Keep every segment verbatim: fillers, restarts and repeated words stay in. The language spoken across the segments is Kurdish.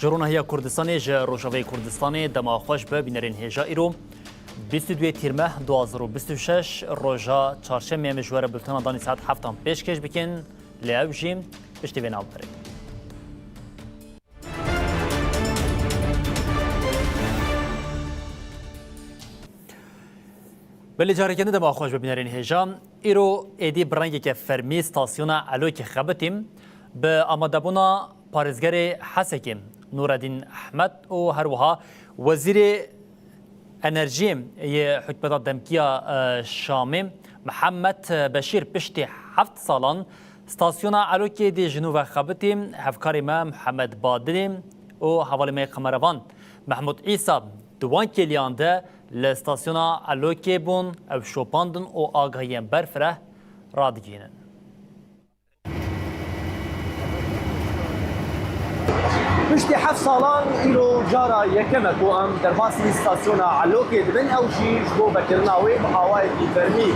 Ji ronahiya Kurdistanê, ji Rojavayê Kurdistanê, dema xweş be bînerên hêja. Îro bîst û duyê Tîrmeh du hazar û bîst û şeş, roja çarşemê, em ji we re bultena danî saet heftan pêşkêş bikin, lê ew jî piştî vê navberê. Belê, careke din dema xweş be bînerên hêja. Îro êdî bi rengeke fermî stasyona Elokê xebitîm. Bi amadebûna parêzgerê Hesekê Nureddîn Ehmed û her wiha Wezîrê Enerjiyê yê Hikûmeta Demkî ya, e, Şamê Mihemed Beşîr piştî heft salan stasyona Elokê dê ji nû ve xebitî. Hevkarê me Mihemed Badilî û hevalê me yê kamerevan Mehmûd Îsa di wan kêliyan de li stasyona Elokê bûn, ew şopandin û agahiyên berfireh radigihînin. Piştî heft salan îro cara yekem e ku em derbasî stasyona Elokê dibin, ew jî ji bo vekirina wê bi awayekî fermî.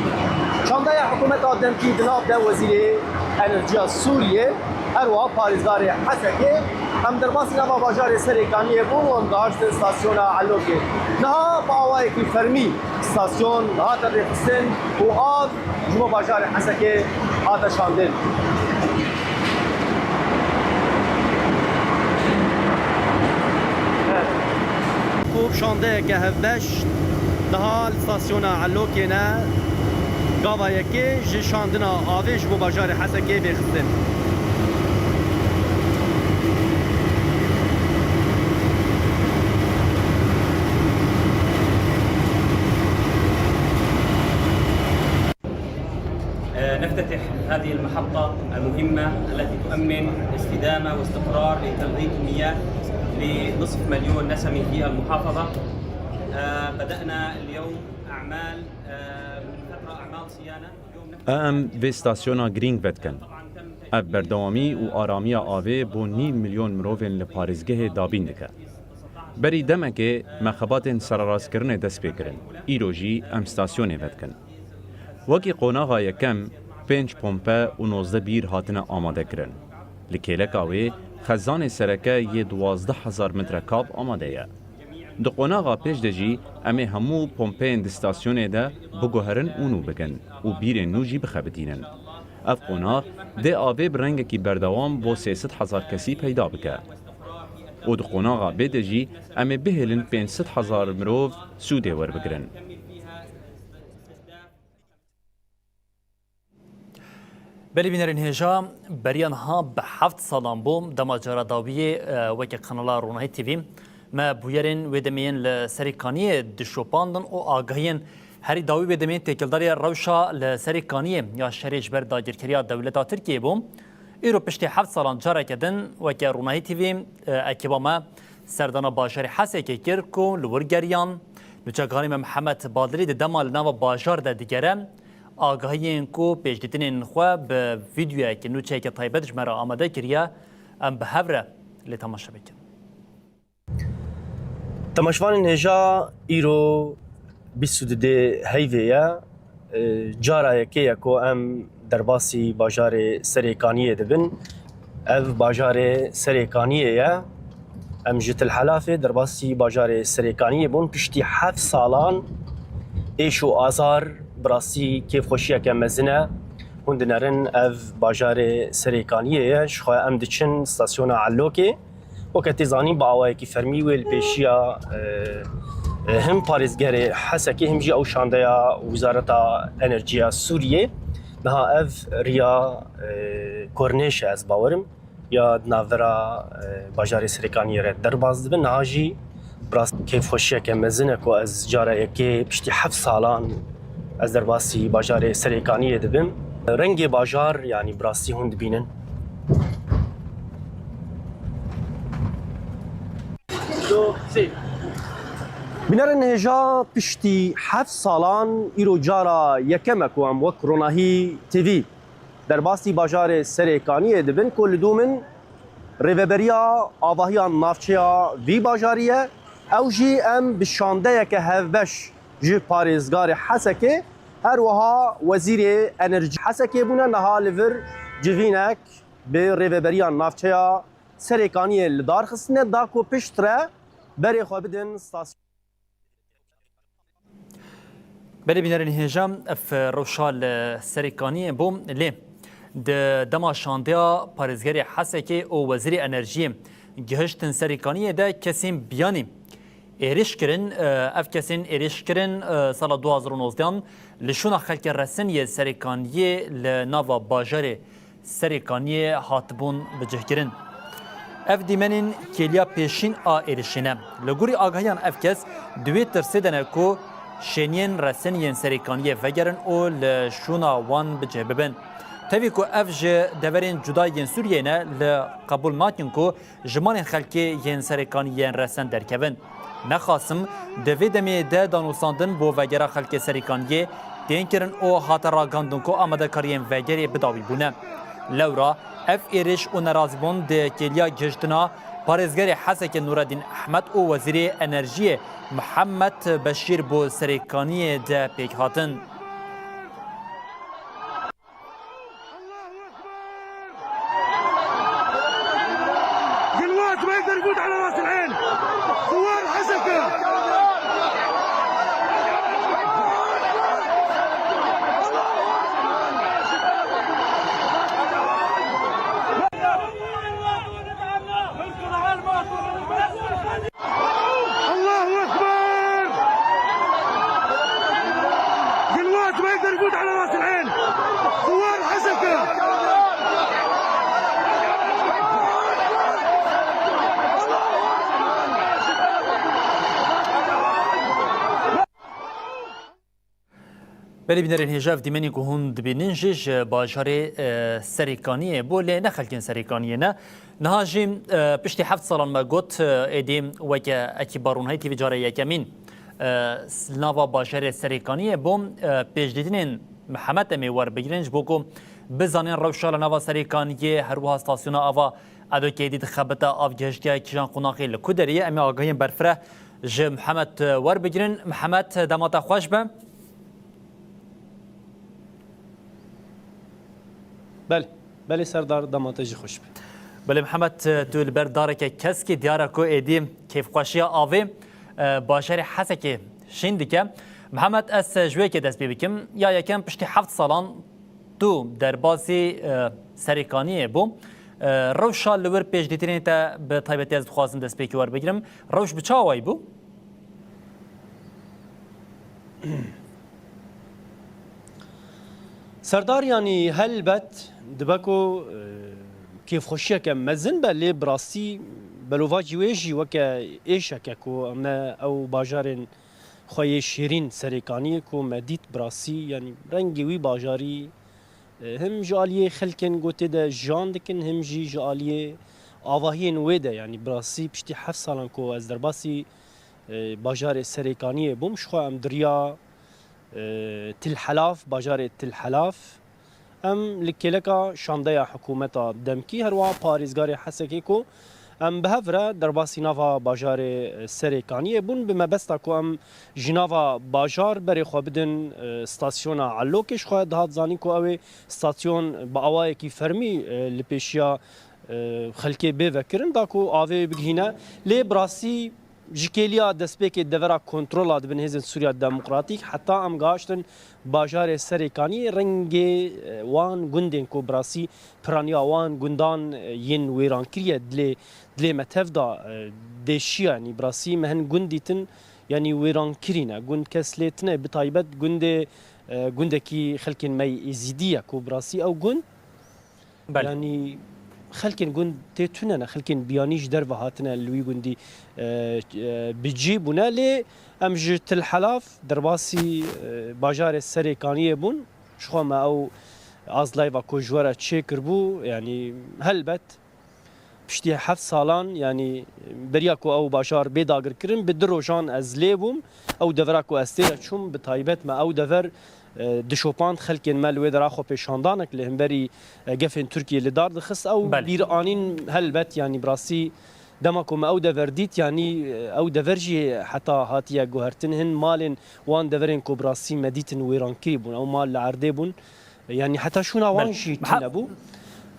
Çandeya hikûmeta demkî di nav de Wezîrê Enerjiya Sûriyê, her wiha parêzgarê Hesekê, em derbasî nava bajarê Serêkaniyê bûn û em gihiştin stasyona Elokê. Niha bi awayekî fermî stasyon hate rêxistin û av ji bo bajarê Hesekê hate şandin. Ku şandeyeke hevbeş daha li stasyona Elokê ne, gava yekê ji şandina avê ji bo bajarê Hesekê vêxistin. آه، نفتتح هذه المحطة المهمة التي تؤمن استدامة واستقرار لتغذية المياه لنصف مليون نسمة في المحافظة. آه، بدأنا اليوم أعمال، آه، من فترة أعمال صيانة. اليوم نفتح Em vê stasyona girîng vedikin. Ev berdewamî û aramiya avê bo nîv milyon mirovên li parêzgehê dabîn dike. Berî demekê me xebatên sererastkirinê dest pê kirin. Îro jî em stasyonê vedikin. Wekî qonaxa yekem, pênc pompe û nozdeh bîr hatine amade kirin. Li kêleka wê xezanê sereke yê duwazdeh hezar metre kab amade ye. Di qonaxa pêş de jî em ê hemû pompeyên di stasyonê de biguherin û nû bikin û bîrên nû jî bixebitînin. Ev qonax dê avê bi rengekî berdewam bo sê sed hezar kesî peyda bike. Û di qonaxa bê de jî em ê bihêlin pênc sed hezar mirov sûdê werbigirin. Belê bînerên hêja, beriya niha bi heft salan bû, dema cara dawiyê, e, weke kanala Ronahî T V me bûyerên wê demê yên li Serê Kaniyê dişopandin û agahiyên herî dawî wê demê yên têkildariya rewşa li Serê Kaniyê ya şerê ji ber dagirkeriya dewleta Tirkiyê bû. Îro piştî heft salan careke din weke Ronahî T V, e, ekîba me serdana bajarê Hesekê kir ku li wir geriyan. Nûçekarê me Mihemed Badilî di dema li nava bajar de digere. Agahiyên ku pêşdîtinên xwe bi vîdeoyeke, nûçeyeke taybet ji me re amade kiriye, em bi hev re lê temaşe bikin. Temaşevanên hêja, îro bîst û du dê heyvê ye. E, cara yekê ye ku em derbasî bajarê Serêkaniyê dibin. Ev bajarê Serêkaniyê ye. Em ji Til Helafê derbasî bajarê Serêkaniyê bûn. Piştî heft salan êş û azar, bi rastî kêfxweşiyeke mezin e. Hûn dinerin ev bajarê Serêkaniyê ye. Ji xwe em diçin stasyona Elokê. Weke tê zanîn, bi awayekî fermî wê li pêşiya, e, e, him parêzgerê Hesekê, him jî ew şandeya Wizareta Enerjiya Sûriyê. Niha ev riya, e, kornêş e, ez bawerim, ya di navbera, e, bajarê Serêkaniyê re derbas dibe. Niha jî bi rast kêfxweşiyeke mezin e ku ez cara yekê piştî heft salan ez derbasî bajarê Serêkaniyê dibim. Rengê bajar, yanî bi rastî hûn dibînin. Bînerên hêja, piştî heft salan îro cara yekem e ku em wek Ronahî T V derbasî bajarê Serêkaniyê dibin ku li dû min rêveberiya avahiya navçeya vî bajarî ye. Ew jî em bi şandeyeke hevbeş ji parêzgarê Hesekê, her wiha Wezîrê Enerjî Hesekê bûne. Niha li vir civînek bi rêveberiya navçeya Serêkaniyê li dar xistine da ku piştre berê xwe bidin stasyon. Belê bînerên hêja, ev rewşa li Serêkaniyê bû, lê di dema şandeya parêzgerê Hesekê û Wezîrê Enerjiyê gihiştin Serêkaniyê de kesên biyanî êrîş kirin. Ev kesên êrîş kirin sala du hazar û nozdehan li şûna xelkê resin yê Serêkaniyê li nava bajarê Serêkaniyê hatibûn bicihkirin. Ev dîmenên kêliya pêşîn a êrişê ne. Li gorî agahiyan ev kes di wê tirsê de ne ku şêniyên resin yên Serêkaniyê vegerin û li şûna wan bi cih bibin. Tevî ku ev ji deverên cuda yên Sûriyeyê ne, li qebûl nakin ku ji malên xelkê yên Serêkaniyê yên resen derkevin. Nexasim, di vê demê de danûstandin bo vegera xelkê Serêkaniyê tên kirin û hate ragandin ku amadekariyên vegerê bi dawî bûne. Lewra ev êrîş û nerazîbûn di kêliya gihiştina parêzgerê Hesekê Nûredîn Ehmed û Wezîrê Enerjiyê Mihemed Beşîr bo Serêkaniyê de pêk hatin. الله أكبر! قنوات ما يقدر يفوت على راس العين. ثوار حسكة. الله أكبر! قنوات ما يقدر يفوت على راس العين. ثوار حسكة. Belê bînerên hêja, ev dîmenên ku hûn dibînin jî ji bajarê, e, Serêkaniyê bû, lê ne xelkên Serêkaniyê ne. Niha jî, e, piştî heft salan me got, e, êdî weke ekîba Rûnahî T V carê yekemîn, e, s-, li nava bajarê Serêkaniyê bû. E, pêşdîtinên Mihemed em ê werbigirin, ji bo ku bizanên rewşa li nava Serêkaniyê, her wiha stasyona ava Edo ku êdî dixebite av gihiştiye kîjan qonaxê, li ku derê ye. Em ê agahiyên berfireh ji Mihemed, e, werbigirin. Mihemed, dema te xweş be. Belê, belê Serdar, dema te jî xweş be. Belê Mihemed, tu li ber dareke keskî diyar e ku êdî kêfxweşiya avê, e, bajarê Hesekê şîn dike. Mihemed, ez ji wê yekê dest pê bikim. Ya yekem, piştî heft salan tu derbasî, e, Serêkaniyê bû. E, rewşa li wir pêşdîtinê te bi taybetî ez dixwazim destpêkî werbigirim. Rewş bi çi awayî bû? Serdar, yanî helbet dibe ku, e, kêfxweşiyeke mezin be, lê bi rastî belovajî wê jî weke êşeke ku me ew bajarên xwe yê şêrîn Serêkaniyê ku me dît, bi rastî, yanî rengê wî bajarî, e, him ji aliyê xelkên ku tê de jiyan dikin, him jî ji aliyê avahiyên wê de, yanî bi rastî piştî heft salan ku ez derbasî, e, bajarê Serêkaniyê bûm, ji xwe em di riya, e, Til Helaf, bajarê Til Helaf, em li kêleka şandeya hikûmeta demkî, her wiha parêzgarê Hesekê ku em bi hev re derbasî nava bajarê Serêkaniyê bûn, bi mebesta ku em ji nava bajar berê xwe bidin, e, stasyona Elokê, ji xwe dihat zanîn ku ew ê stasyon bi awayekî fermî, e, li pêşiya, e, xelkê bê vekirin, da ku avê bigihîne. Lê bi rastî ji kêliya destpêkê devera kontrola dibin hêzên Sûriya Demokratîk, heta em gihiştin bajarê Serêkaniyê, rengê, e, wan gundên ku bi rastî piraniya wan gundan, e, yên wêrankirî ye, dilê, dilê me tev da, e, dêşiya, yanî bi rastî me hin gund dîtin, yanî wêrankirî ne. Gund kes lê tine, bi taybet gundê, e, gundekî xelkên me yê Êzîdî ye ku bi rastî ew gund Belê. Yanî xelkên gund tê tune ne, xelkên biyanî ji derve hatine li wî gundî, e, e, bi cî bûne. Lê em ji Til Helaf derbasî, e, bajarê Serêkaniyê bûn. Ji xwe me ew azlayva ku ji we re çêkiribû, yanî helbet piştî heft salan, yanî beriya ku ew bajar bê dagirkirin, bi du rojan ez lê bûm. Ew devera ku ez tê de çûm, bi taybet me ew dever, e, dişopand, xelkên me li wê dera xwe pêşandanek li hemberî, e, gefên Tirkiyê li dar dixist. Ew Belê. bîr anîn helbet, yanî bi rastî dema ku me ew dever dît, yanî, e, ew dever jî heta hatiye guhertin. Hin malên wan deverên ku bi rastî me dîtin wêrankirî bûn. Ew mal li erdê bûn. Yanî heta şûna wan Belê. jî Miha- tune bû.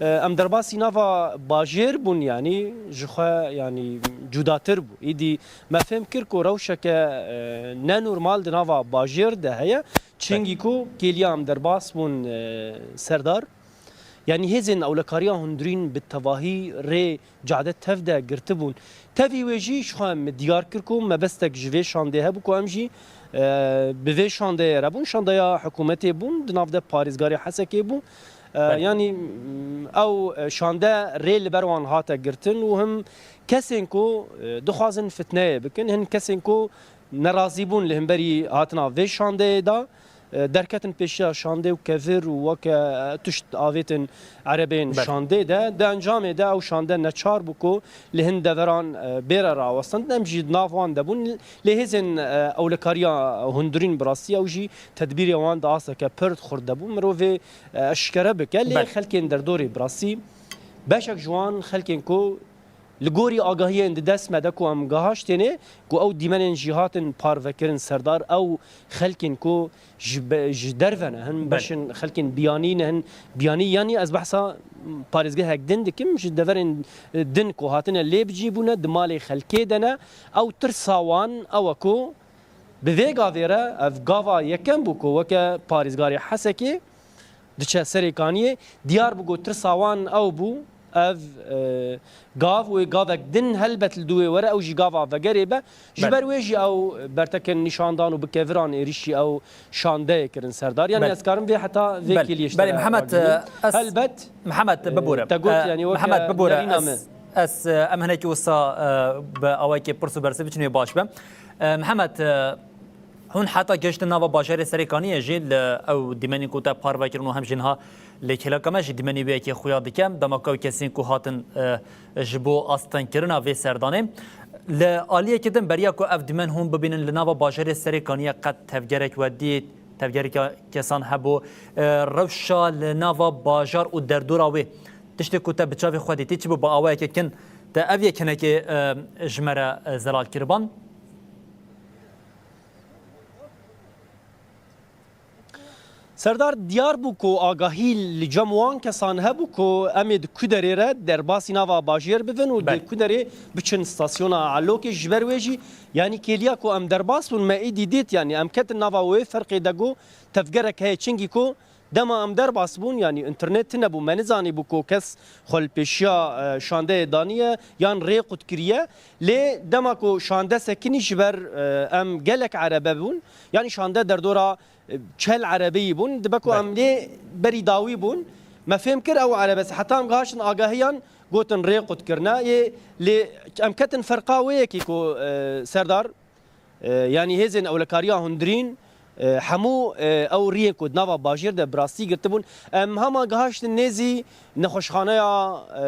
E, em derbasî nava bajêr bûn, yanî ji xwe, yanî cudatir bû. Îdî me fêm kir ku rewşeke, e, ne normal di nava bajêr de heye. Çingî ku kêliya em derbas bûn, e, Serdar. Yanî hêzên ewlekariya hundirîn bi tevahî rê cade tev de girtibûn. Tevî wê jî ji xwe em diyar kir ku mebestek ji vê şandê hebû ku em jî, e, bi vê şandeyê re bûn. Şandeya hikûmetê bûn, di nav de parêzgarê Hesekê bû. E, Belê. Yanî, m, ew, e, şande rê li ber wan hate girtin û him kesên ku, e, dixwazin fitneyê bikin, hin kesên ku nerazî bûn li hemberî hatina vê şandeyê de, e, derketin pêşiya şandê û kevir û weke, e, tişt avêtin erebên Belê. şandê de. Di encamê de ew şande neçar bû ku li hin deveran, e, bêre rawestin. Em jî di nav wan de bûn. Lê hêzên, e, ewlekariya hundirîn bi rastî ew jî tedbîrê wan di aseke pir xurt de bû. Mirovê, e, eşkere bike. Lê Belê. xelkên derdorê bi rastî beşek ji wan xelkên ku li gorî agahiyên di dest me de ku em gihaştêne, ku ew dîmenên jî hatin parvekirin Serdar, ew xelkên ku ji be-, ji derve ne, hin Belê. beşin xelkên biyanî ne, hin biyanî, yanî ez behsa parêzgehek din dikim, ji deverên din ku hatine lê bi cî bûne, di malê xelkê de ne, ew tirsa wan ew e ku bi vê gavê re, ev gava yekem bû ku weke parêzgarê Hesekê diçe Serêkaniyê, diyar bû ku tirsa wan ew bû, ev, e, gav wê gavek din helbet li dû wê were, ew jî gava vegerê be. Ji Belê. ber wê jî ew bertekin nîşandan û bi keviran êrîşî ew şandeyê kirin Serdar. Yanî Belê. ez karim vê heta vê Belê. kêliyê ji Belê, te re Mihemed, ragihînim. e, ez Helbet, Mihemed, e, bibore. te got, E, yanî weke Mihemed, bibore. nerîna Ez, min. ez, e, em hinekî wisa, e, bi awayekê pirs û bersê biçin wê baş be. E, Mihemed, e, Hûn heta gehiştin nava bajarê Serêkaniyê jî li ew dîmenên ku te parve kirin û hem jî niha li kêleka me jî dîmenê wê yekê xuya dike. Dema ku ew kesên ku hatin, e, ji bo astengkirina vê serdanê. Li aliyekî din beriya ku ev dîmen hûn bibînin li nava bajarê Serêkaniyê qet tevgerek we dît, tevgereke kesan hebû, e, rewşa li nava bajar û derdora wê tiştê ku te bi çavê xwe dîtî çi bû bi awayeke kin te ev yek hinekê, e, ji me re, e, zelal kiriban? Serdar, diyar bû ku agahî li cem wan kesan hebû ku em ê di Kuderê re derbasî nava bajêr bibin û di Belê. Kuderê biçin stasyona Elokê. Ji ber wê jî, yanî kêliya ku em derbas bûn, me êdî dît, yanî em ketin nava wê ferqê de ku tevgerek heye, çingî ku dema em derbas bûn, yanî înternet tune bû, me nizanîbû ku kes xwe li pêşiya, e, şandeyê daniye yan rê qut kiriye. Lê dema ku şande sekinî ji ber, e, em gelek erebe bûn, yanî şande derdora, e, çel erebeyî bûn, dibe ku Belê. em lê berî dawî bûn. Me fêm kir ew erebe, heta em gihaştin agahiyan, gotin rê qut kirine. Yê, lê em ketin ferqa wê yekê ku, e, Serdar, E, yanî hêzên ewlekariya hundirîn, e, hemû, e, ew riyên ku di nava bajêr de bi rastî girtibûn. Em hema gihaştin nêzî nexweşxaneya, e,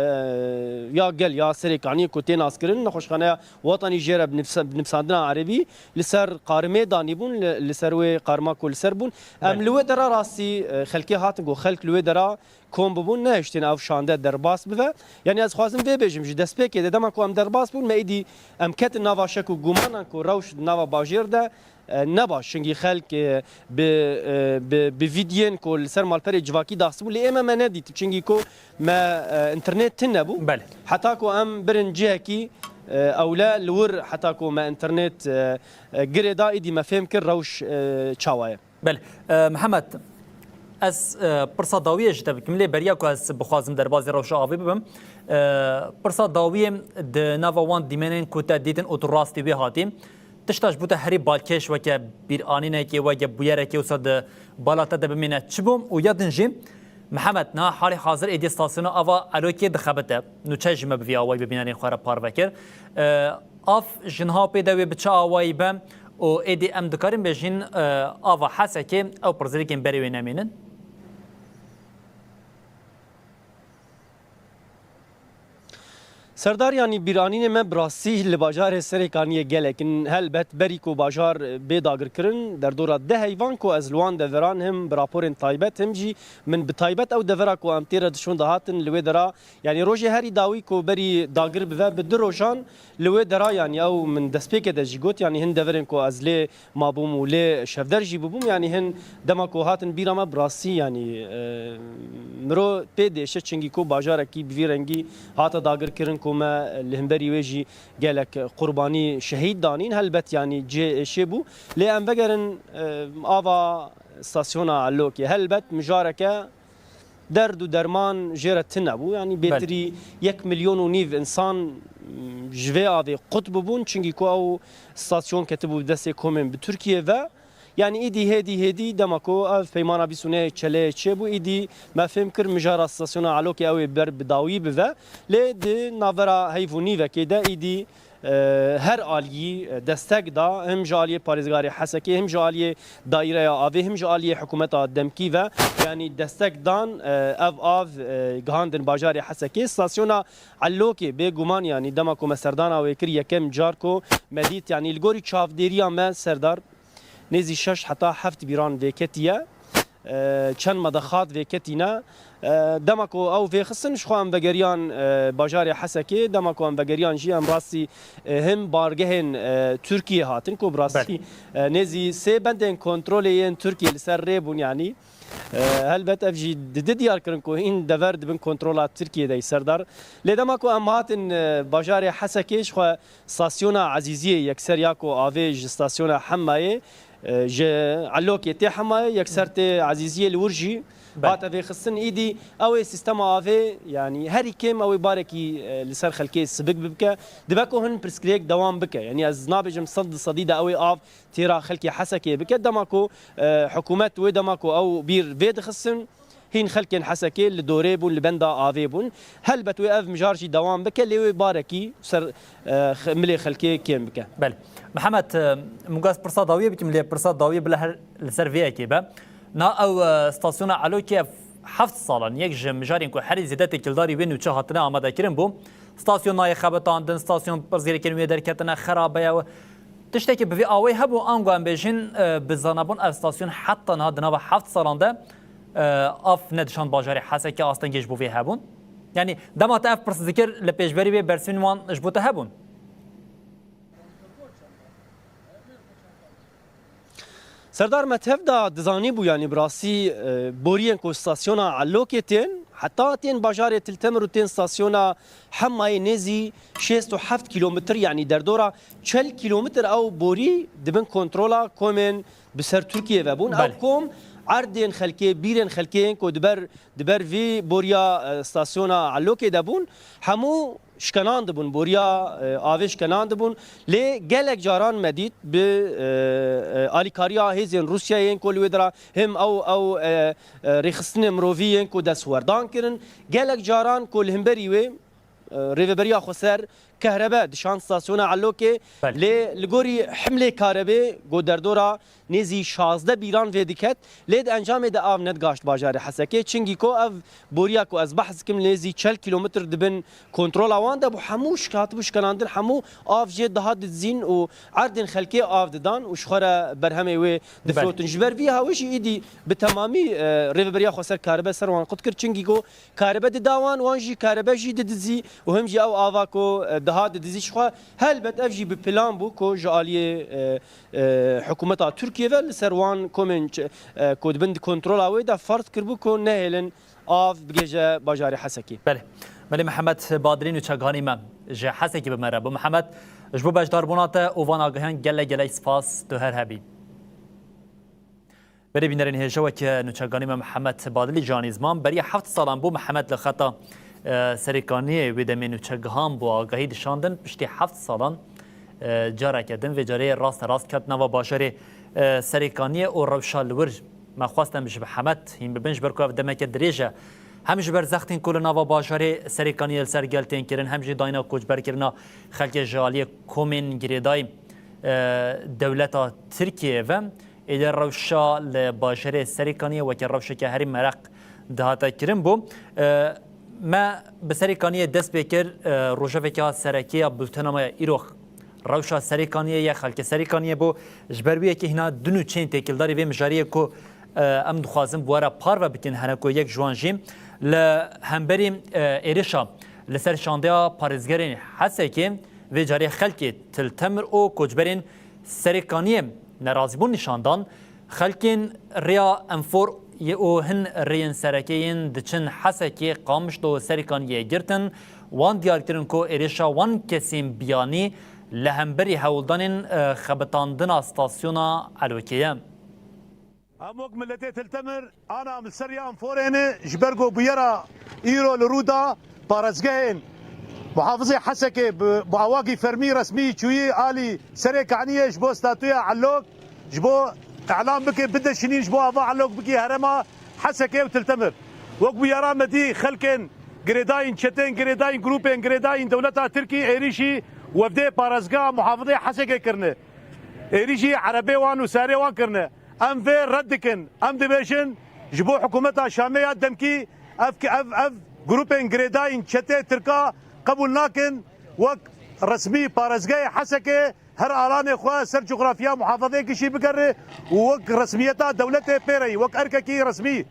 ya gel ya Serêkaniyê ku tê naskirin, nexweşxaneya Wetanî jê re bi nivsa-, bi nivsandina erebî li ser qarimê danîbûn, li, li ser wê qarima ku li ser bûn. Em Belê. li wê dera rastî, e, xelkê hatin ku xelk li wê dera kom bibûn, nehiştin ev şande derbas bibe. Yanî ez xwazim vê bêjim, ji destpêkê de dema ku em derbas bûn, me êdî em ketin nava şek û gumanan ku rewş di nava bajêr de, e, ne baş. Çingî xelk, e, bi, e, bi, bi vîdyên ku li ser malperê civakî dastibû, lê ême me nedît. Çingî ku me, e, înternet tune bû. Belê. Heta ku em birin cihekî, e, ewle li wir, heta ku me înternet, e, e, girê da, êdî me fêm kir rewş, e, çawa ye. Belê. E, Mihemed, ez, e, pirsa dawiyê ji te bikim, lê beriya ku ez bixwazim derbazî rewşa avê bibim. E, pirsa dawiyê di nava wan dîmenên ku te dîtin û tu rastî wê hatî, tişta ji bo te herî balkêş weke bîranînekê, weke bûyerekê wisa di bala te de bimîne çi bû? Û ya din jî, Mihemed, niha halê hazir êdî stasyona ava Elokê dixebite. Nûçe jî me bi vî awayî bi bînerên xwe re parve kir. E, Av ji niha pê de wê bi çi awayî be û êdî em dikarin bêjin, e, ava Hesekê ew pirsgirêkên berê wê nemînin? Serdar, yanî bîranînê me bi rastî li bajarê Serêkaniyê gelek in. Helbet berî ku bajar bê dagirkirin, derdora deh heyvan ku ez li wan deveran him bi raporên taybet, him jî min bi taybet ew devera ku em tê re diçûn dihatin li wê dera, yanî rojê herî dawî ku berî dagir bive bi du rojan li wê dera, yanî ew min destpêkê de jî got, yanî hin deverên ku ez lê mabûm û lê şevder jî bûbûm. Yanî hin dema ku hatin bîra me bi rastî, yanî, e, miro pê dêşe, çingî ku bajarekî bi vî rengî hate dagirkirin ku me li hemberî wê jî gelek qurbanî şehîd danîn. Helbet, yanî cihê êşê bû. Lê em vegerin, e, ava stasyona Elokê. Helbet mijareke derd û derman jê re tune bû. Yanî Belê. bêtirî yek milyon û nîv însan, m, ji vê avê qut bibûn, çingî ku ew stasyon ketibû bi destê komên bi Tirkiye ve. Yanî îdî hêdî hêdî dema ku ev peymana bîst û nehê Çeleyê çêbû, îdî me fêm kir mijara stasyona Elokê ew ê ber bi dawî bive. Lê di navbera heyv û nîvekê de îdî e, her aliyî, e, destek da, him ji aliyê parêzgarê Hesekê, him ji aliyê daîreya avê, him ji aliyê hikûmeta demkî ve, yanî destek dan, e, ev av, e, gihandin bajarê Hesekê. Stasyona Elokê, bêguman, yanî dema ku me serdana wê kir, yekem car ku me dît, yanî li gorî çavdêriya me, Serdar, nêzî şeş heta heft bîran vêketiye. E, çend medexat vêketîne. E, dema ku ew vêxistin, ji xwe em vegeriyan, e, bajarê Hesekê. Dema ku em vegeriyan jî, em rastî, e, him bargehên, e, Tirkiyê hatin, ku bi rastî, Belê. e, nêzî sê bendên kontrolê yên Tirkiyê li ser rê bûn, yanî. E, helbet ev jî didi diyar kirin ku hîn dever di bin kontrola Tirkiyê de yî, Serdar. Lê dema ku em hatin, e, bajarê Hesekê, ji xwe stasyona Ezîziyê yekser ya ku avê ji stasyona Hemayê, e, ji Elokê tê Hemayê, yekser tê Ezîziyê, li wir jî Belê. hate vêxistin. Îdî ew ê sîstema avê, yanî herî kêm ew ê barekî, e, li ser xelkê sibik bibike. Dibe ku hin pirsgirêk dewam bike. Yanî ez nabêjim sed di sedî de ew ê av têra xelkê Hesekê bike. Dema ku, e, hikûmet wê dema ku ew bîr vê dixistin, hîn xelkên Hesekê li dorê bûn, li benda avê bûn. Helbet wê ev mijar jî dewam bike, lê wê barekî ser, e, xe-, milê xelkê kêm bike. Belê. Mihemed, e, min got ez pirsa dawiyê bikim, lê pirsa dawiyê bila her li ser vê yekê be. Na ew, e, stasyona Elokê ev heft salan yek ji mijarên ku herî zêde têkildarî wê nûçe hatine amadekirin bû. Stasyon nayê xebitandin, stasyon pirsgirêkên wê derketine xerabe ye. Tiştekî bi vî awê hebû, ango em bêjin, e, bi zanabûn ev stasyon heta niha di nava heft salan de, e, av nedişand bajarê Hesekê, astengê ji bo vê hebûn? Yanî dema te ev pirs dikir, li pêşberî vê bersivên wan ji bo te hebûn? Serdar, me tev de dizanîbû, yanî bi rastî, e, boriyên ku stasyona Elokê tên, heta tên bajarê Til Temir û tên stasyona Hemayê nêzî şêst û heft kîlometr, yanî derdora çel kîlometr ew borî di bin kontrola komên bi ser Tirkiyê ve bûn. Ew Belê. kom erdên xelkê, bîrên xelkê yên ku di ber, di ber vî boriya, e, stasyona Elokê de bûn, hemû şikenan dibûn, boriya, e, avê şikenan dibûn. Lê gelek caran me dît bi, e, e, alîkariya hêzên Rûsyayê yên ku li wê dira him ew, ew, e, e, rêxistinê mirovî yên ku destwerdan kirin. Gelek caran ku li hemberî wê, e, Rêveberiya Xweser kehrebe dişand stasyona Elokê. Belê. Lê li gorî himlê karebê ku derdora nêzî şazdeh bîran vê diket, lê di encamê de av nedigaşt bajarê Hesekê. Çingî ku ev boriya ku ez behs dikim nêzî çel kîlometr di bin kontrola wan de bû, hemû şik-, hatibû şikenandin, hemû av jê diha didizîn û erdên xelkê av didan û ji xwe re berhemê wê Belê. difirotin. Ji ber vî hawê jî îdî bi temamî, e, Rêveberiya Xweser karibe ser wan qut kir, çingî ku karibe dida wan, wan jî karibe jî didizî û him jî ew ava ku, e, diha didizî ji xwe. Helbet ev jî bi plan bû ku ji aliyê, e, e, hikûmeta Tirkiyê ve li ser wan komên ç-, e, ku dibin di kontrola wê de ferz kiribû ku nehêlin av bigihêje bajarê Hesekê. Belê. Belê, Mihemed Badilî nûçeganî me ji Hesekê bi me re bû. Mihemed, ji bo beşdarbûna te û van agahiyan gelek gelek spas, tu her hebî. Belê bînerên hêja, weke nûçeganî me Mihemed Badilî ji anî ziman, beriya heft salan bû Mihemed li xeta, e, Serêkaniyê wê demê nûçegihan bû agahî dişandin. Piştî heft salan, e, careke din vê carê raste rast ket nava bajarê, e, Serêkaniyê û rewşa li wir. Me xwest em ji Mihemed hîn bibin, ji ber ku ev demeke dirêj e. Hem ji ber zextên ku li nava bajarê Serêkaniyê li ser gel tên kirin, hem jî dayîna koçberkirina xelkê ji aliyê komên girêdayî, e, dewleta Tirkiyeyê ve. Êdî rewşa li bajarê Serêkaniyê weke rewşeke herî meraq dihate kirin bû. E, Me bi Serê Kaniyê dest pê kir, e, rojeveke sereke ya bultena me ya îro. Rewşa Serê Kaniyê ye, xelkê Serê Kaniyê bû. Ji ber wî yekê hîna du nûçeyên têkildarî vê mijariyê ku, e, em dixwazin bi we re parve bikin, hene ku yek ji wan jî li hemberî, e, êrişa li ser şandeya parêzgerên Hesekê, vê carê xelkê Til Temir û koçberên Serê Kaniyê nerazîbûn nîşan dan. Xelkên rêya Enfor yê û hin rêyên sereke yên diçin Hesekê, Qamişlo û Serê Kaniyê girtin. Wan diyar kirin ku êrişa wan kesên biyanî li hemberî hewldanên, e, xebitandina stasyona Elokê ye. Em wek miletê Til Temir ana em li ser ya Enforê ne, ji ber ku bûyera îro li rû da parêzgehên muhafizê Hesekê bi, bi awakî fermî resmî çûyî alî Serê Kaniyê ji bo statuya Elok, ji bo îlan bike, bide şinîn, ji bo ava Elok bikî herêma Hesekê û Til Temir. Wek bûyera me dî xelkên girêdayîn, çetên girêdayîn, grûpên girêdayîn dewleta Tirkî êrîşî wefdê parêzgeha muhafizê Hesekê kirine. Êrîşî erebê wan û serê wan kirine. Em vê red dikin. Em dibêjin, ji bo hikûmeta Şamê ya demkî ev, ev, ev grûpên girêdayîn çetê Tirka qebûl nakin wek resmî parêzgehê Hesekê her alanê xwe ser cografiya muhafazeyekî jî bigere û wek resmiyeta dewletê pê re yî, wek erkekî resmî.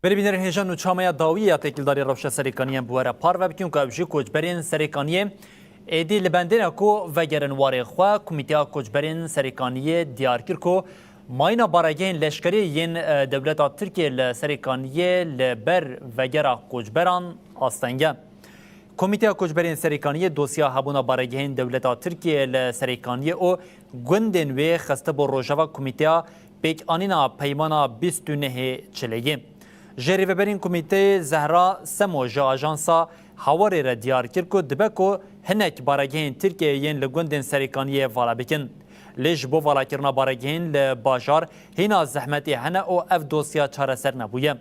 Berî bînerên hêja nûçeya me ya dawî ya têkildarî rewşa Serê Kaniyê em bi we re parve bikin ku ew jî koçberên Serê Kaniyê êdî li bendê ne ku vegerin warê xwe. Komîteya Koçberên Serê Kaniyê diyar kir ku mayîna baregehên leşkerî yên, e, dewleta Tirkiyê li Serê Kaniyê li ber vegera koçberan asteng e. Komîteya Koçberên Serê Kaniyê dosya hebûna baregehên dewleta Tirkiyê li Serê Kaniyê û gundên wê xistibû rojeva komîteya pêkanîna peymana bîst û nehê Çileyê. Ji rêveberên komîteyê Zehra Semo ji ajansa Hawarê re diyar kir ku dibe ku hinek baregehên Tirkiyeyê yên li gundên Serê Kaniyê vala bikin. Lê ji bo valakirina baregehên li bajar hîna zehmetê hene û ev dosya çareser nebûye.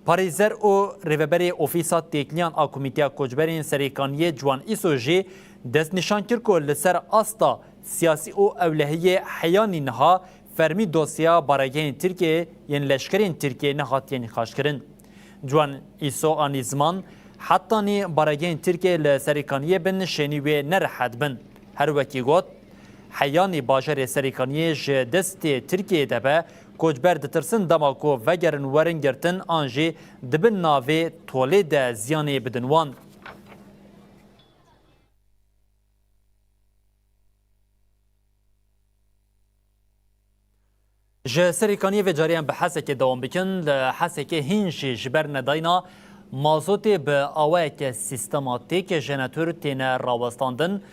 Parêzer û rêveberê Ofîsa Têkiliyan a Komîteya Koçberên Serê Kaniyê Ciwan Îso jî destnîşan kir ku li ser asta siyasî û ewlehiyê heyanî niha fermî dosyeya baregehên Tirkiyê yên leşkerên Tirkiyê nehatiye nîqaşkirin. Ciwan Îso anî ziman, hetanî baregehên Tirkiyê li Serê Kaniyê bin, şênî wê ne rehet bin. Her wekî got, heyanî bajarê Serê Kaniyê ji destê Tirkiyê de be, koçber ditirsin dema ku vegerin werin girtin an jî di bin navê tolê de ziyanê bidin wan. Ji Serê Kaniyê vê carê em bi Hesekê dewam bikin. Li Hesekê hîn jî ji ber nedayna mazotê bi awayeke sîstematîk jeneratör têne rawestandin.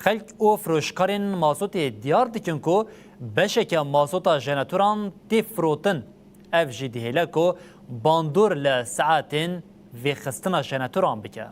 Xelk û firoşkarên mazotê diyar dikin ku beşeke mazota jeneratoran tê firotin. Ev jî dihêle ku bandor li saetên vêxistina jeneratoran bike.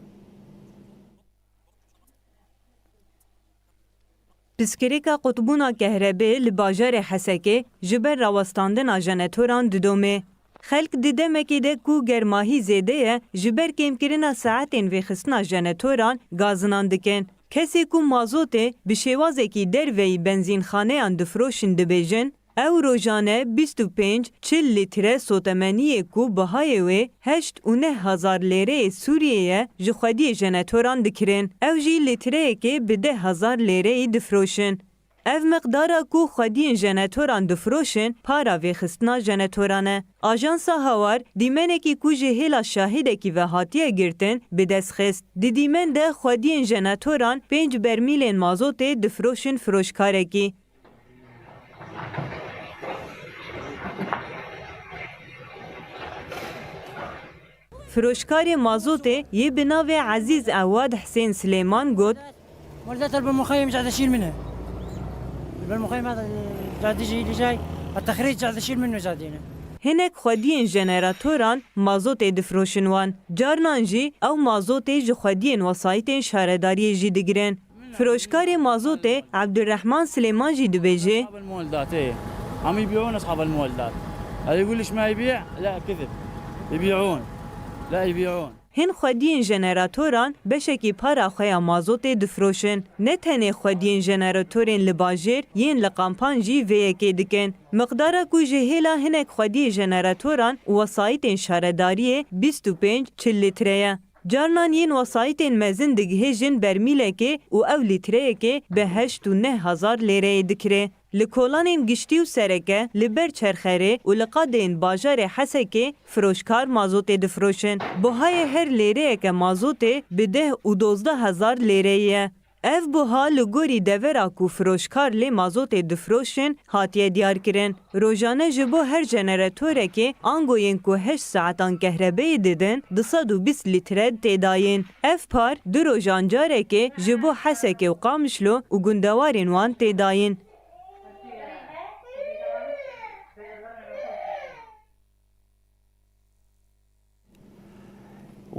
Piskirêka qutbûna kehrebê li bajarê Hesekê ji ber rawestandina jeneratoran didome. Xelk di demekê de ku germahî zêde ye, ji ber kêmkirina saetên vêxistina jeneratoran gazinan dikin. Kesê ku mazotê bi şêwazekî derveyî benzînxaneyan difroşin dibêjin, ew rojane bîst û pênc çil lître sotemeniyê ku bihayê wê heşt û neh hezar lêreyê Sûriyê ye, ji xwediyê jeneratoran dikirin. Ew jî lîtreyekê bi deh hezar lêreyî difroşin. Ev miqdara ku xwediyên jeneratoran difroşin, para vêxistina jeneratoran e. Ajansa Hawar, dîmenekî ku ji hêla şahidekî ve hatiye girtin, bi dest xist. Di dîmen de xwediyên jeneratoran pênc bermîlên mazotê difroşin firoşkarekî. Firoşkarê mazotê yê bi navê Ezîz Ewad Hisên Silêman got, والذات بالمخيم قاعد أشيل منها. بالمخيم هذا الجادي جاي لي جاي، التخريج قاعد أشيل منه جادينا. Hinek xwediyên jeneratoran mazotê difroşin wan. Carnan jî ew mazotê ji xwediyên wesayîtên şaredariyê jî digirin. Firoşkarê mazotê Ebdurrehman Silêman jî dibêje, أصحاب المولدات، إيه. هم يبيعون أصحاب المولدات. اللي يقول لك ما يبيع، لا، كذب. يبيعون. لا، يبيعون. Hin xwediyên jeneratoran beşekî para xwe ya mazotê difroşin. Ne tenê xwediyên jeneratorên li bajêr yên li kampan jî vê yekê dikin. Miqdara ku ji hêla hinek xwediyê jeneratoran û wesayîtên şaredariyê bîst û pênc çil lître ye. Carinan yên wesayîtên mezin digihêjin bermîlekê û ew lîtreyekê bi heşt û neh hezar lêreyê dikirê. Li kolanên giştî û sereke li ber Çerxerê û li qadeyên bajarê Hesekê firoşkar mazotê difroşin. Buhayê her lêreyeke mazotê bi deh û dozdeh hezar lêreyê ye. Ev buha li gorî devera ku firoşkar lê mazotê difroşin hatiye diyarkirin. Rojane ji bo her jeneratorekê ango yên ku heşt saetan kehrebeyê didin du sed û bîst lître tê dayîn. Ev par du rojan carekê ji bo Hesekê û Qamişlo û gundewarên wan tê dayîn.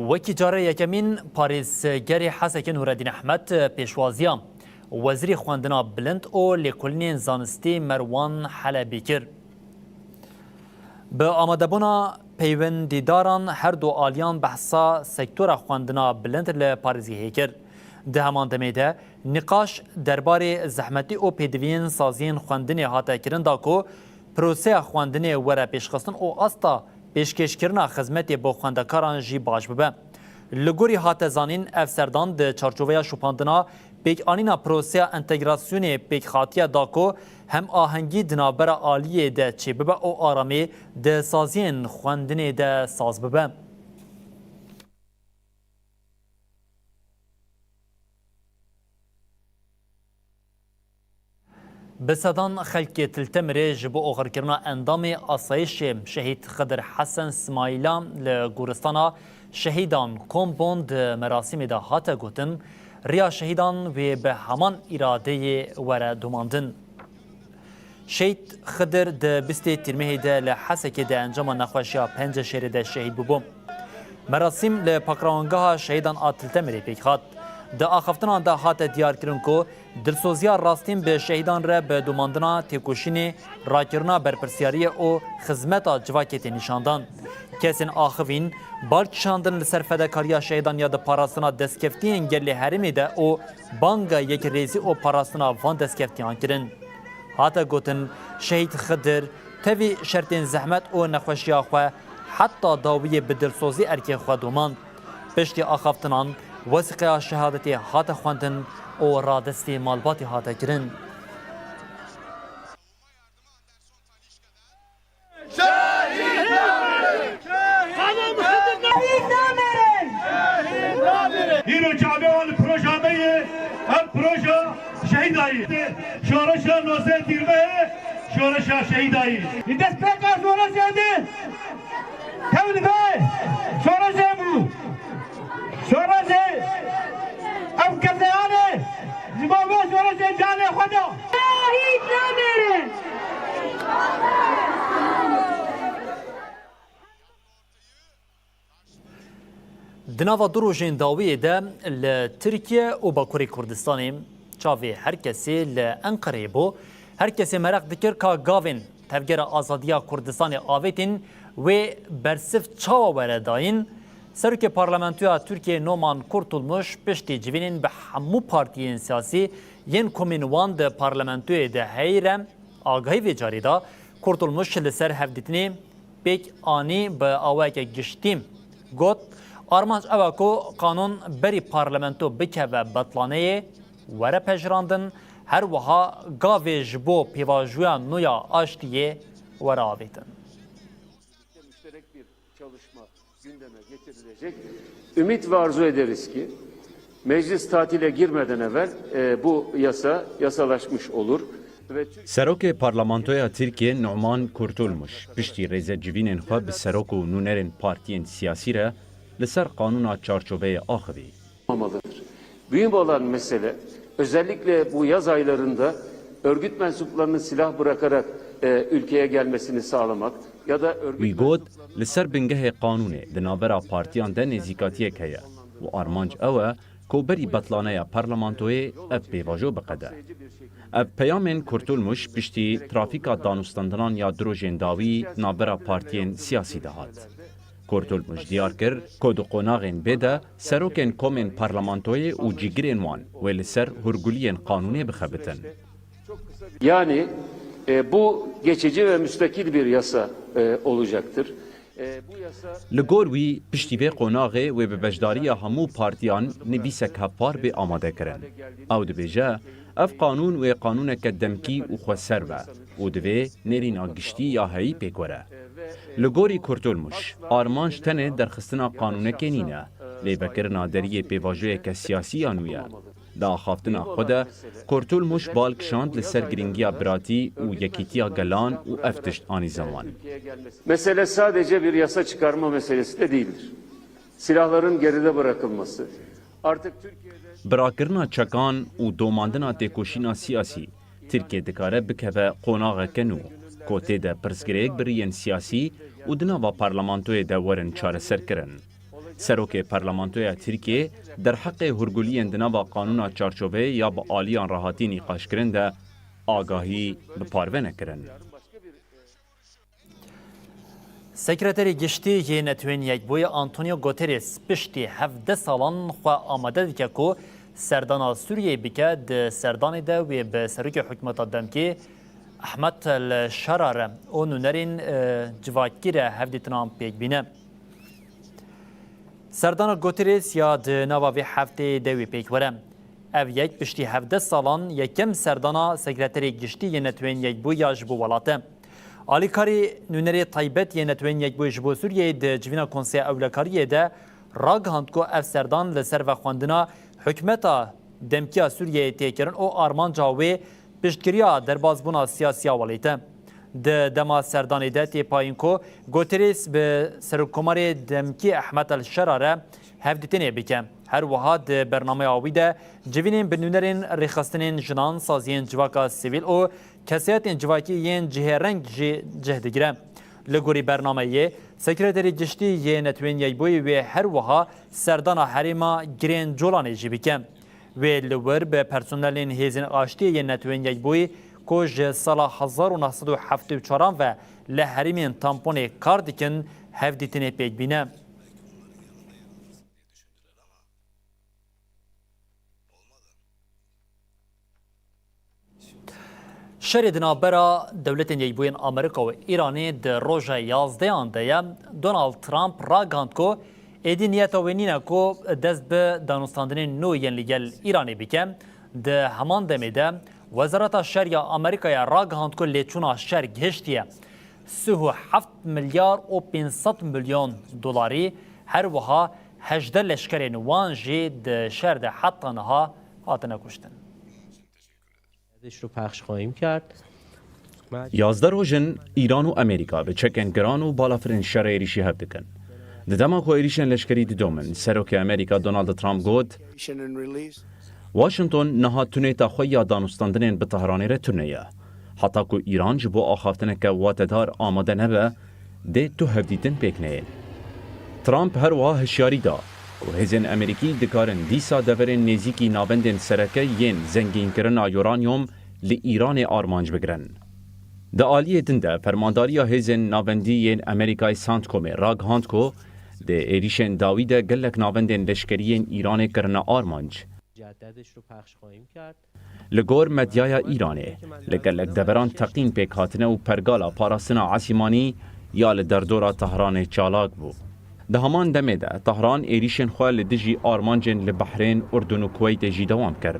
Wekî carê yekemîn parêzgerê Hesekê Nûreddîn Ehmed pêşwaziya Wezîrê Xwendina Bilind û Lêkolînên Zanistî Merwan Helebî kir. Bi amadebûna peywendîdaran her du aliyan behsa sektora xwendina bilind li parêzgehê kir. Di heman demê de nîqaş derbarê zehmetî û pêdiviyên saziyên xwendinê hate kirin da ku proseya xwendinê were pêşxistin û asta pêşkêşkirina xizmetê bo xwendekaran jî baş bibe. Li gorî hate zanîn, ev serdan di çarçoveya şopandina pêkanîna proseya entegrasyonê pêk hatiye da ku hem ahengî di navbera aliyê de çêbibe û aramî di saziyên xwendinê de saz bibe. Bi sedan xelkê Til Temirê ji bo oxirkirina endamê asayişê Şehîd Xidir Hesen Smaîla li goristana şehîdan kom bûn di merasîmê de hate gotin, riya şehîdan wê bi heman îradeyê were domandin. Şehîd Xidir di bîstê Tîrmehê de li Hesekê di encama nexweşiya penceşêrê de şehîd bûbû. Merasîm li Pakrawangeha Şehîdan a Til Temirê pêk hat. Di axaftinan de hate diyarkirin ku dilsoziya rastîn bi şehîdan re bi domandina têkoşînê, rakirina berpirsiyariyê û xizmeta civakê tê nîşandan. Kesên axivîn bal kişandin li ser fedakariya şehîdan ya di parastina destkeftiyên gelê herêmê de û banga yekrêzî û parastina van destkeftiyan kirin. Hate gotin, Şehîd Xidir tevî şertên zehmet û nexweşiya xwe heta dawiyê bi dilsozî erkê xwe domand. Piştî axaftinan, wesîqeya şehadetê hate xwendin û radestî malbatê hate kirin. Şehîd namerin! Îro çavê wan li proja me ye, ev proja şehîda ye. Şoreşa nozdeh Tîrmehê, şoreşa şehîda ye. Li destpêka şoreşê de tev dibe şoreşê bû. Şoreşê ev keseyane ji bo vê şoreşê canê xwe da. Şehîd namerin! Di nava du rojên dawiyê de li Tirkiye û Bakurê Kurdistanê çavê her kesê li Enqereyê bû. Her kesê meraq dikir ka gavên Tevgera Azadiya Kurdistanê avêtîn wê bersiv çawa were dayîn. Serokê Parlamentoya Tirkiyê Numan Kurtulmuş piştî civînên bi hemû partiyên siyasî yên komên wan di parlamentoyê de heyî re agahî vê carê da. Kurtulmuş li ser hevdîtinê pêk anî bi awayeke giştî got, armanc ew e ku qanûn berî parlamento bikeve betlaneyê, were pejirandin, her wiha gavê ji bo pêvajoya nû ya aştiyê were avêtin. Müşterek bir çalışma gündeme getirilecek. Ümit ve arzu ederiz ki meclis tatile girmeden evvel, e, bu yasa yasalaşmış olur ve Türk- Serokê Parlamentoya Tirkiyê Numan Kurtulmuş piştî rêzecivînên xwe bi serok û nûnerên partiyên siyasî re li ser qanûna çarçoveyê axivî. Olmalıdır. Mühim olan mesele, özellikle bu yaz aylarında örgüt mensuplarının silah bırakarak, e, ülkeye gelmesini sağlamak ya da örgüt Wî got, mensuplarının li ser bingehê qanûnê di navbera partiyan de nêzîkatiyek heye û armanc ew e ku berî betlaneya parlamentoyê ev pêvajo biqede. Ev peyamên Kurtulmuş piştî trafîka danûstandinan ya du rojên dawî navbera partiyên siyasî de hat. Kurtulmuş diyar kir ku di qonaxên vê de serokên komên parlamentoyê û cîgirên wan wê li ser hûrguliyên qanûnê bixebitin. Yani e, bu geçici ve müstakil bir yasa e, olacaktır. E, bu yasa Li gor wî, piştî vê qonaxê wê bi beşdariya hemû partiyan nivîsek hevpar bê amadekirin. Ew dibêje, ev qanûn wê qanûneke demkî û xweser be û divê nêrîna giştî ya heyî pêk were. Li gorî Kurtulmuş, armanc tenê derxistina qanûnekê nîne, lê vekirina deriyê pêvajoyeke siyasî ya nû ye. Di axaftina xwe de, Kurtulmuş bal kişand li ser girîngiya biratî û yekîtiya gelan û ev tişt anî ziman. Mesele sadece bir yasa çıkarma meselesi de değildir. Silahların geride bırakılması, artık Türkiye'de Birakirina çekan û domandina têkoşîna siyasî, Tirkiye dikare bikeve qonaxeke nû, ku tê de pirsgirêk bi riyên siyasî û di nava parlamentoyê de werin çareserkirin. Serokê Parlamentoya Tirkiyê derheqê hûrguliyên di nava qanûna çarçoveyê ya bi aliyan re hatî nîqaşkirin de agahî bi parve nekirin. Sekreterê Giştî yê Netewên Yekbûyî Antonio Guterres piştî hevdeh salan xwe amade dike ku serdana Sûriyeyê bike, di serdanê de wê bi serokê hikûmeta demkî Ehmed El Şara re û nûnerên e, civakî re hevdîtinan pêk bîne. Serdana Guterres ya di nava vê hefteyê de wê pêk were. Ev yek piştî hevdeh salan yekem serdana Sekreterê Giştî yê Netewên Yekbûyî ya ji bo welat e. Alîkarî nûnerê taybet yê Netewên Yekbûyî ji bo Sûriyeyê di civîna Konseya Ewlekariyê de ragihand ku ev serdan li ser vexwendina hikûmeta demkî ya Sûriyeyê tê kirin û armanca wê piştgiriya derbasbûna siyasî ya welêt e. Di dema serdanê de tê payîn ku Guterres bi Serokkomarê demkî Ehmed El Şera re hevdîtinê bike. Her wiha di bernameya wî de civînên bi nûnerên rêxistinên jinan, saziyên civaka sivîl û kesayetên civakî yên cihêreng jî cih digire. Li gorî bernameyê, Sekreterê Giştî yê Netewên Yekbûyî wê her wiha serdana herêma girên Colanê jî bike. Wê li wir bi personelên Hêzên Aştiyê yên Netewên Yekbûyî ku ji sala hezar û neh sed û heftê û çaran ve li herêmên tamponê kar dikin, hevdîtinê pêk bîne. Şerê di navbera Dewletên Yekbûyên Amerîka û Îranê di roja yazdeyan de ye. Donald Trump ragihand ku êdî niyeta wê nîne ku dest bi danûstandinên nû yên li gel Îranê bike. Di heman demê de Wezareta Şer ya Amerîkayê ragihand ku lêçûna şer gihiştiye sih û heft milyar û pênc sed milyon dolarî, her wiha hejdeh leşkerên wan jî di şer de heta niha hatine kuştin. رو پخش خواهیم کرد. Yazdeh roj in Îran û Amerîka bi çekên giran û balafirên şerê êrîşî hev dikin. Di dema ku êrîşên leşkerî didomin, Serokê Amerîka Donald Trump got, Washington niha tunêta xwe ya danûstandinên bi Tehranê re tune ye. Heta ku Îran ji bo axaftineke watedar amade nebe, dê tu hevdîtin pêk neyên. Trump her wiha hişyarî da ku hêzên Amerîkî dikarin dîsa deverên nêzîkî navendên sereke yên zengînkirina uranyum li Îranê armanc bigirin. Di aliyê din de, Fermandariya Hêzên Navendî yên Amerîkayê, CENTCOMê, ragihand ku di êrîşên dawî de gelek navendên leşkerî yên Îranê kirine armanc. Li gor medyaya Îranê, li gelek deveran teqîn pêk hatine û pergala parastina esîmanî ya li derdora Tehranê çalak bû. Di heman demê de Tehran êrîşên xwe li dijî armancên li Behrên, Urdun û Kuweytê jî dewam kir.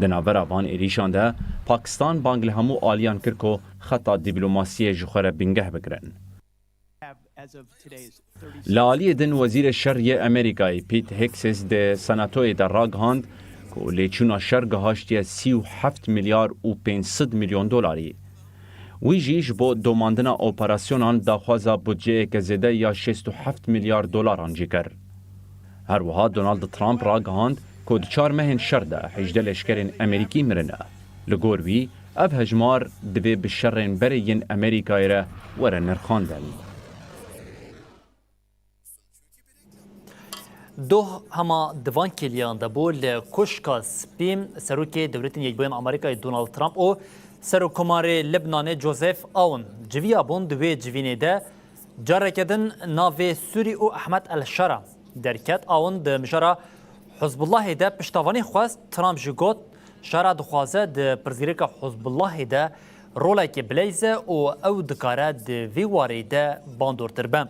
Di navbera van êrîşan de Pakistan bang li hemû aliyan kir ku xeta dîplomasiyê ji xwe re bingeh bigirin. Li aliyê din Wezîrê Şer yê Amerîkayê Pete Hegseth di Senatoyê de ragihand ku lêçûna şer gihaştiye sî û heft milyar û pênc sed milyon dolarî. Wî jî ji bo domandina operasyonan daxwaza budceyeke zêde ya şêst û heft milyar dolaran jî kir. Her wiha Donald Trump ragihand ku di çar mehên şer de hejdeh leşkerên Amerîkî mirine. Li gor wî, ev hejmar divê bi şerên berê yên Amerîkayê re were nirxandin. Doh hema di van kêliyan de bû. Li Koşka Spî Serokê Dewletên Yekbûyên Amerîkayê Donald Trump û Serokkomarê Libnanê Joseph Aoun civiya bûn. Di wê civînê de Careke din navê Sûrî û Ehmed El Şara derket. Awin di mijara Hizbullahê de piştavanî xwest. Trump jî got, Şara dixwaze di pirsgirêka Hizbullahê de rolekê bileyze û ew dikare di vî warî de bandortir be.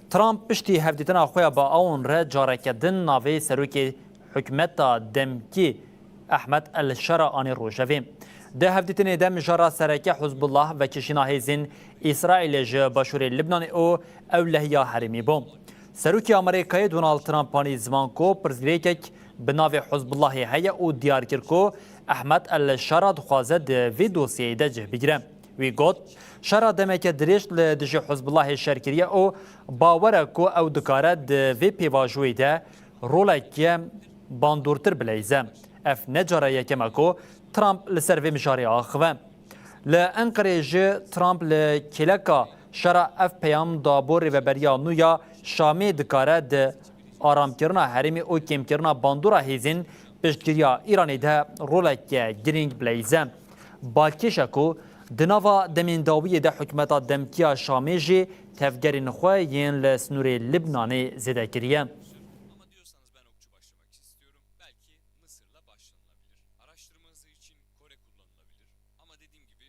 Trump piştî hevdîtina xwe ya bi Awin re careke din navê serokê hikûmeta demkî Ehmed El Şara anî rojevê. Di hevdîtinê de mijara sereke Hizbullah, vekişîna hêzên Îsraîlê ji başûrê Libnanê û ewlehiya herêmî bû. Serokê Amerîkayê Donald Trump anî ziman ku pirsgirêkek bi navê Hizbullahê heye û diyar kir ku Ehmed El Şara dixwaze di vê dosyeyê de cih bigire. Wî got, Şara demeke dirêj li dijî Hizbullahê şer kiriye û bawer e ku ew dikare di vê pêvajoyê de roleke bandortir bileyze. Ev ne cara yekem e ku Trump li ser vê mijarê axive. Li Enqerê jî Trump li kêleka Şara ev peyam da bo rêveberiya nû ya Şamê dikare di aramkirina herêmê û kêmkirina bandora hêzên piştgiriya Îranê de roleke girîng bileyze. Balkêş e ku di nava demên dawiyê de hikûmeta demkî ya Şamê jî tevgerên xwe yên li sinûrê Libnanê zêde kiriye. Ama diyorsanız ben okçu başlamak istiyorum. Belki Mısır'la başlanılabilir. Araştırma hızı için Kore kullanılabilir. Ama dediğim gibi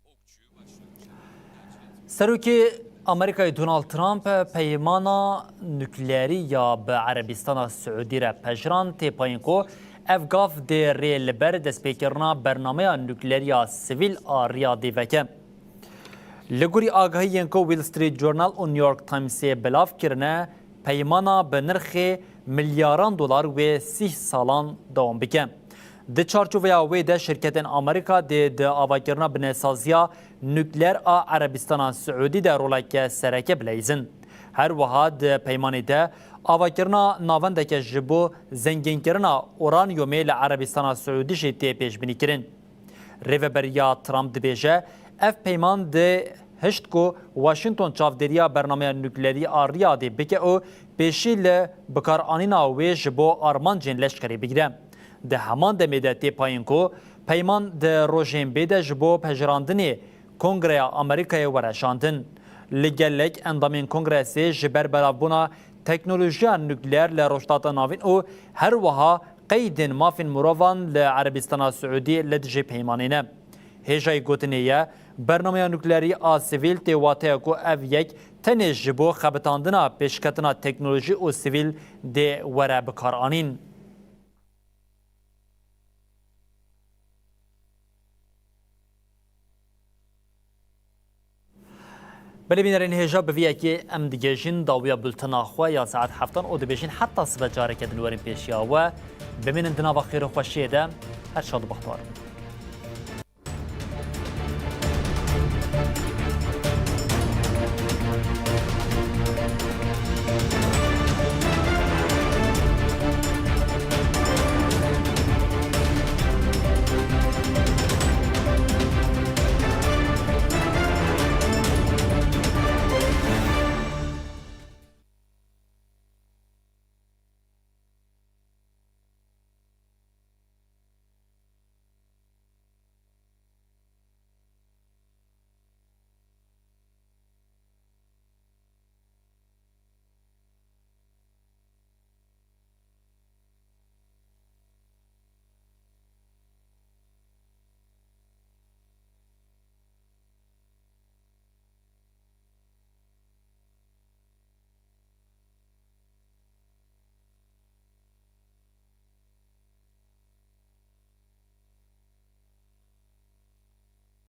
okçuyu başlangıç olarak tercih etmiyorum. Serokê Amerîkayê Donald Trump peymana nukleerî ya bi Erebistana Siûdî re pejirand, tê payîn ku ev gav dê rê li ber destpêkirina bernameya nukleerî ya sivîl a Riyadê veke. Li gorî agahiyên ku Wall Street Journal û New York Timesê belav kirine, peymana bi nirxê milyaran dolar wê sîh salan dewam bike. Di çarçoveya wê de şirketên Amerîka dê di avakirina binesaziya nukleer a Erebistana Siûdî de roleke sereke bileyzin. Her wiha di peymanê de avakirina navendeke ji bo zengînkirina uranyumê li Erebistana Siûdî jî tê pêşbînîkirin. Rêveberiya Trump dibêje, ev peyman dê hişt ku Washington çavdêriya bernameya nukleerî a Riyadê bike û pêşî li bikaranîna wê ji bo armancên leşkerî bigire. Di heman demê de tê payîn ku peyman di rojên bê de ji bo pejirandinê Kongreya Amerîkayê were şandin. Li gelek endamên Kongresê ji ber belavbûna teknolojiya nukleer li Rojhilata Navîn û her wiha qeydên mafên mirovan li Erebistana Siûdî li dijî peymanê ne. Hêjayî gotinê ye, bernameya nukleerî a sivîl tê wateya ku ev yek tenê ji bo xebitandina pêşketina teknolojî û sivîl dê were bikaranîn. Belê bînerên hêja, bi vî yekê em digihîjin dawiya bultena xwe ya saet heftan û dibêjin heta sibe careke din werin pêşiya we. Bimînin di nava xêr û xweşiyê de. Her şad û bextewar bin.